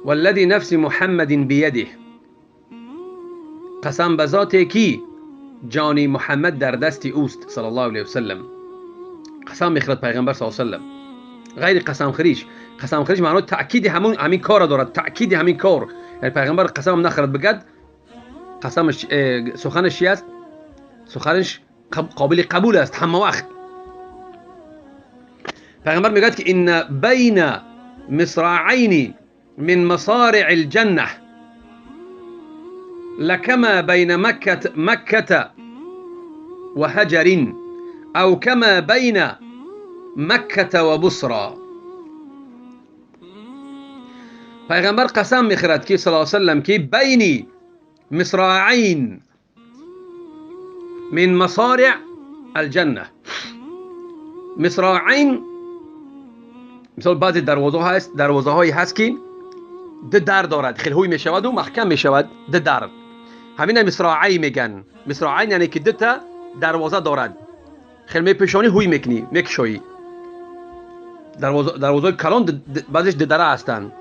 والذی نفس محمد بیده، قسم به ذاتی که جان محمد در دست اوست صلی الله علیه وسلم. قسم میخورد پیغمبر صلی الله علیه وسلم، غیر قسم خریش. قسم خریش معنی تأکید همین کار دارد، تأکید همین کار. یعنی پیغمبر قسم نخورد بگد، قسمش سخنش چی است؟ سخنش قابل قبول است همه وقت. پیغمبر میگوید که ان بین مصراعین من مصارع الجنه لكما بین مکه وحجر او كما بین مکه وبصرى. پیغمبر قسم میخورد که صلی الله علیه وسلم که بین مصراعین من مصارع الجنه. مصراعین مثال بعضی دروازه هست، دروازه هایی هست که دو در دارد، خیلی هوی میشود و محکم میشود، دو در. همین مصراعی میگن. مصراعین یعنی که دو تا دروازه دارد، خیلی میپیشانی هوی میکنی، میکشویی. دروازه کلان بعضیش دو دره هستند.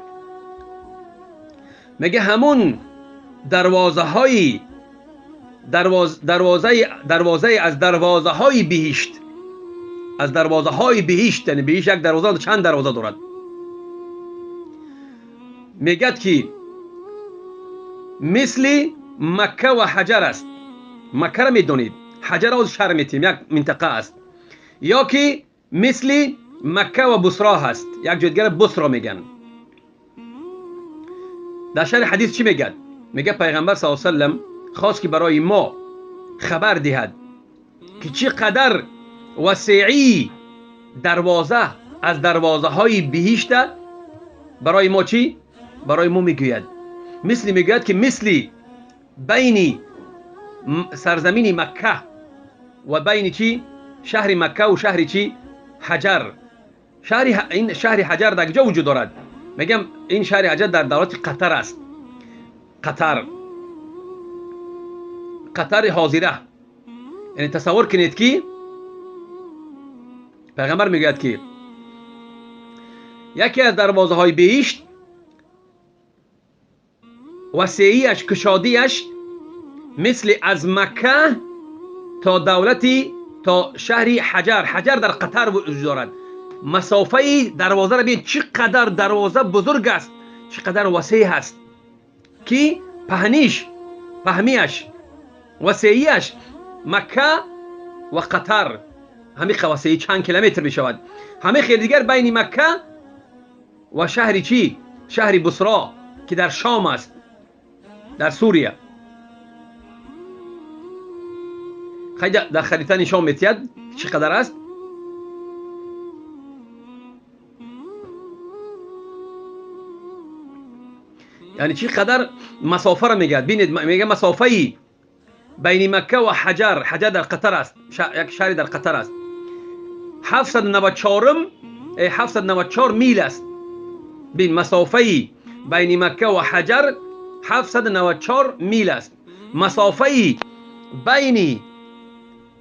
میگه همون دروازه های دروازه از دروازه های بهشت، از دروازه های بهشت، یعنی بهشت یک دروازه چند دروازه دارد. میگد که مثل مکه و حجر است. مکه را میدونید، حجر از شهر میتیم، یک منطقه است. یا که مثل مکه و بصرا هست، یک جای دیگر بصرا میگن. در شرح حدیث چی میگد؟ میگه پیغمبر صلی الله علیه و سلم خواست که برای ما خبر دهد که چی قدر وسیعی دروازه از دروازه های بهشت برای ما چی؟ برای ما میگوید. مثل میگوید که مثل بین سرزمین مکه و بین چی؟ شهر مکه و شهر چی؟ حجر. این شهر حجر در کجا وجود دارد؟ میگم این شهر حجر در دولت قطر است. قطر، قطر حاضره. یعنی تصور کنید که پیغمبر میگوید که یکی از دروازه های بهشت وسیعیش، کشادیش مثل از مکه تا دولتی تا شهر حجر. حجر در قطر وجود دارد. مسافه دروازه را ببین چقدر دروازه بزرگ است، چقدر وسیع است که پهنیش وسیعیش مکه و قطر همین وسیعی چند کیلومتر می شود. همه خیلی دیگر بین مکه و شهر چی؟ شهر بصرا که در شام است، در سوریه. خیلی در خریطه نشان میتید چقدر است. یعنی چقدر مسافه را میگه. ببینید میگه مسافه بین مکه و حجر، حجر در قطر است، یک شهر در قطر است، 794 میل است. بین مسافه بین مکه و حجر 794 میل است. مسافه بین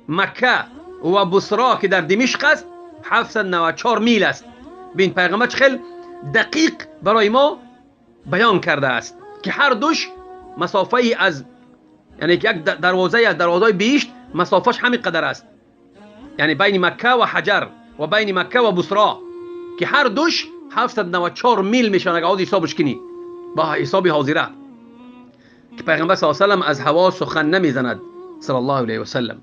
مکه و بصرا که در دمشق است 794 میل است. بین پیغمبر خیلی دقیق برای ما بیان کرده است که هر دوش مسافه از، یعنی یک دروازه از دروازه بهشت مسافهش همین قدر است، یعنی بین مکه و حجر و بین مکه و بصرا که هر دوش 794 میل میشن اگه از حسابش کنی با حساب حاضره، که پیغمبر صلی الله علیه و سلم از هوا سخن نمیزند صلی الله علیه و سلم.